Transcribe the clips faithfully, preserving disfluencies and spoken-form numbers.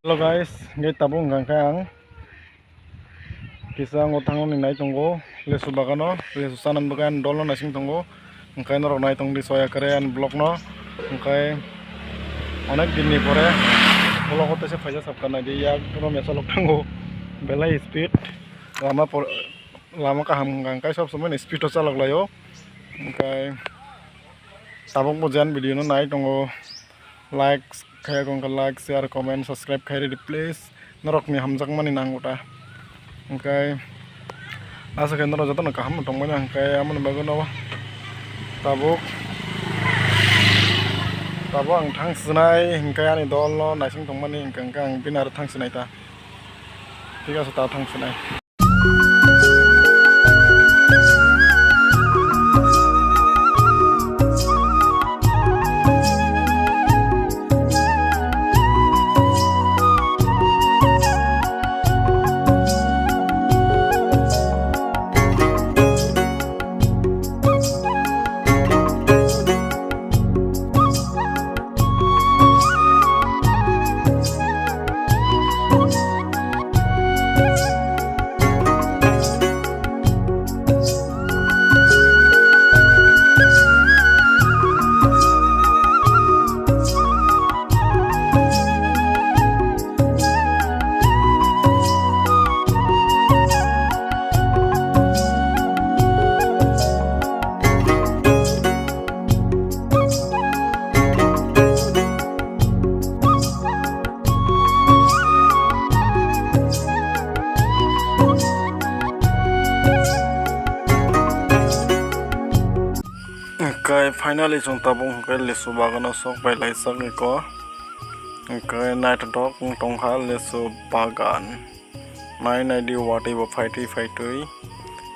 Hello guys, hingke tabuk hingka khe ang kisa ango thangmani nai tongo, lesu bagano, lesu chanani bagwi ani dolno naising tongo, hingke norok nai tongdi soya kare ani vlogno, hingke onek dinni pore vlogo teisa phaisa sabkha naidi, yak romya chalok thango, belai speed, lama por-, lama kaham hingka hingke sob somoi speed o chalok laio, hingke tabuk bo jan video no nai tongo. Like khe kong khe like, share, comment, subscribe khe ridi please. Norokni hamjakmani nango ta. Hingke asa khe norok jotono kaham tongmani hingke amoni bagwi no tabuk, tabuk ang thang sinai hingke ani dolno naising tongmani hingke, hingke ang bini aro thang sinai ta. Thik ase ta thang sinai. Hingke finally chwng tabuk hingke lesu bagano sok bai laijak eko. Hingke naithotok wng tongkha lesu bagan. Nai naidi watwi bo phaitwi phaitwi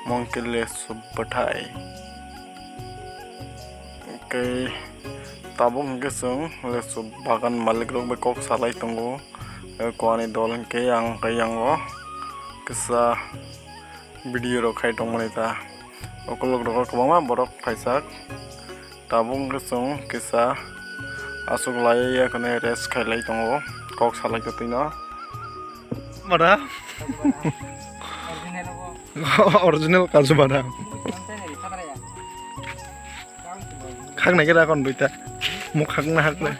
mongke lesu bwthai. Hingke tabuk hingke chwng lesu bagan malik rok bai kok salai tongo. Kuani dol hingke ang khe yango kisa video rok khai tongmani ta. Ukulok rogo kwbangma borok phaijak. Tabuk hwnkhe chwng kisa aswk laiya kheno rest khailai tongo, kok salai kwtwino. Mada? Original kaju badam. Khaknai khe rakon duita. Muk khakna hakle.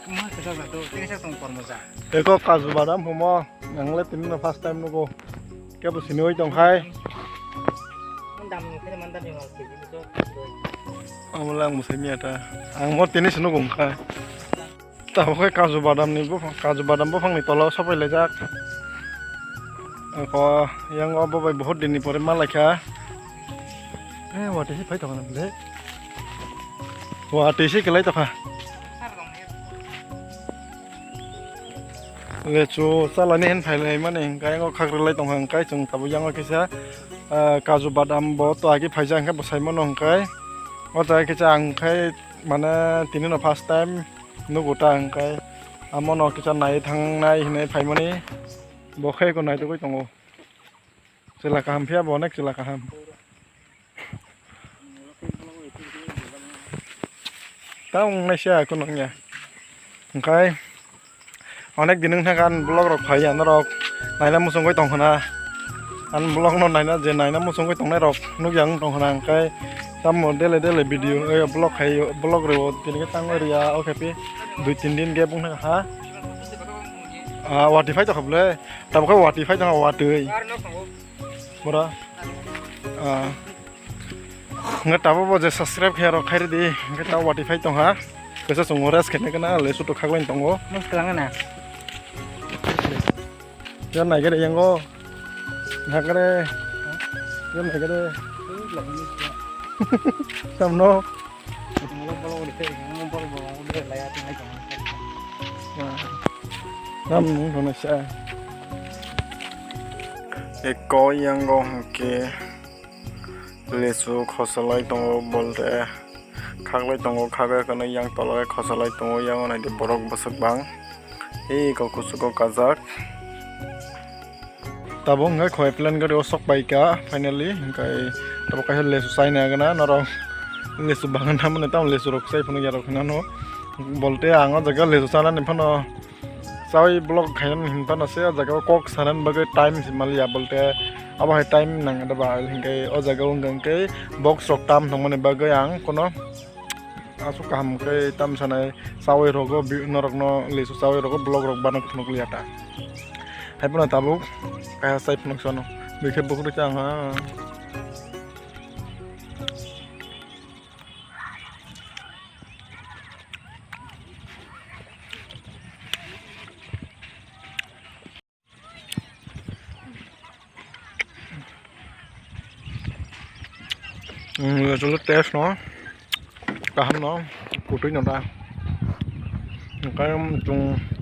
Eko kaju badam humo. Ang le tini no first time nugo. Kebo siniwi tongkhai. Omo le ang mwsai miya ta. Ang mo tini se nugo wngkha. Tamo khe kaju badam ni buphang, kaju badam buphang ni tola o sapai laijak. Eko yang o bo bai bahut din ni pore ma laikha. Eh, watwi se phai tongkha na bwle. Watwi se kwlai tongkha. Lechu chalani hen phailai mani hwnkhe, o khakrilai tongkha hwnkhe, chwng tabuk yang o kisa, ah, kaju badam bo to agi phaijak hwnkhe, bo saimano hwnkhe, o jaga kisa ang khai mane tini no first time nugo ta hwnkhe, amo no kisa nai thangnai hinwi phaimani, bo khe eko naitugwi tongo. Chwla kaham phiya bo onek chwla kaham. Ta wngnaisa kunu wngya. Hwnkhe onek din wngkha ani vlog rok phaiya norok naina muchungwi tongkhna. Ani vlog no naina je naina muchungwi tongnai rok nukya wng tongkhna hwnkhe tamo daily daily video, eh, vlog khai vlog rwo tini khe tangwi rwya o khe pi dui tin din gap wngkha ha. Ah, watwi phai tongkha bwle. Tabuk khe watwi phai tongkha watwi. Bora. Ah. Nge tabuk bo je subscribe khe rok khairi di. Nge tabuk watwi phai tongkha. Kaisa chwng rest khaina kana le sutu khaklai tongo. Mos kwlangna. Yan nai gere yango. Nagre. Yan nai gere. Samno. Tam nung kono sa. Eko yango hwnkhe lesu khosolai tongo bolte khaklai tongo, khakya kheno yang tolokhe khosolai tongo, yango naidi borok bwswk bang. Eko kuchugo kajak. Tabuk hwnkhe khoi plan gari o sok pai kha finally, hwnkhe tabuk kaisa lesu chaina gana norok lesu bagan tamo ni tamo lesu rok chai phano yarok hinano bolte ang o jaga lesu chanani phano Chawi vlog khainani hinphano se o jaga o kok sanani bagwi time se maliya, bolte abo hai time nang da ba, hinkhe o jaga o wngkha hinkhe box rok tam thangmani bagwi ang kono aswk kaham khe tam sanai chawi rogo bi-, norokno lisu chawi rogo vlog rok bano phunuk liya ta. Haiphano tabuk kaya chai phunuk sano bikhe bukhuk rikha ang ha. Chwla test no kaham no kutui no ta. Kaya chwng.